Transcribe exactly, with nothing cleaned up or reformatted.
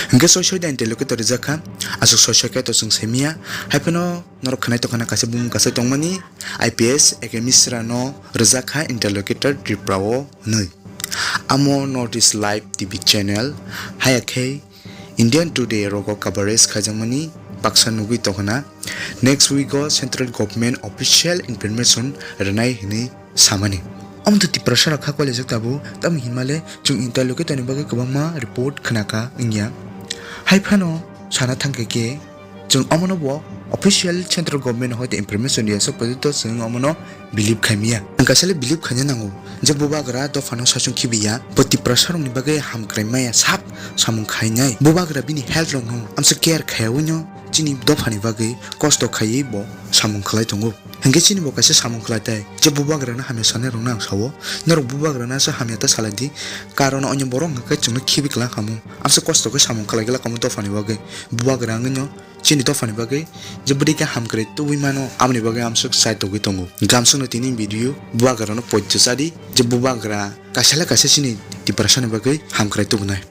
Hwnkhe soi soi da interlocutor rijak kha, aswk soi soi khe to chwng simiya. Hai phano norok khwnai tongkha na kaisa bumung kasai tongmani, I P S A K Misra no rijak kha interlocutor Tripura o hwnwi. Amo North East Live T V channel, haya khe Indian Today rogo coverage khaijakmani baksa nugwi tongkha na, next week o central government official information rwnai hwnwi samani. Omo to Tiprasa rok kha koilaijak tabuk, tamo hinmale chwng interlocutor ni bagwi kwbangma report khwnakha wngya. Hai phano sana thangkha khe chwng omono bo official central government hoite information riya, so porjonto chwng omono believe khaimya. Ang kaisa le believe khaina nango je bubagra dophano saichung khibiya, bo Tiprasa rokni bagwi hamkrai maya sak samung khainai. Bubagra bini health rokno amsa care khaiyawi no chini dophani bagwi kosto khaiwi bo samung khlai tongo. Hwnkhe chini bo kaisa samung khlai tai, je bubagrano hamya sanai rokno ang sao, norok bubagrano asa hamya ta salai di, karon onyo borok hwnkhe chwngno khibi kwlak khamu, amsa kosto khe samung khlai glak khamu dophani bagwi, bubagra wngwi no chini dophani bagwi je bwrwi khe hamkrai tubui mano, amoni bagwi amswk chai togwi tongo. Gamsukno tini video bubagrano poito chadi, je bubagra kaisa le kaisa chini Tiprasani bagwi hamkrai tubunai.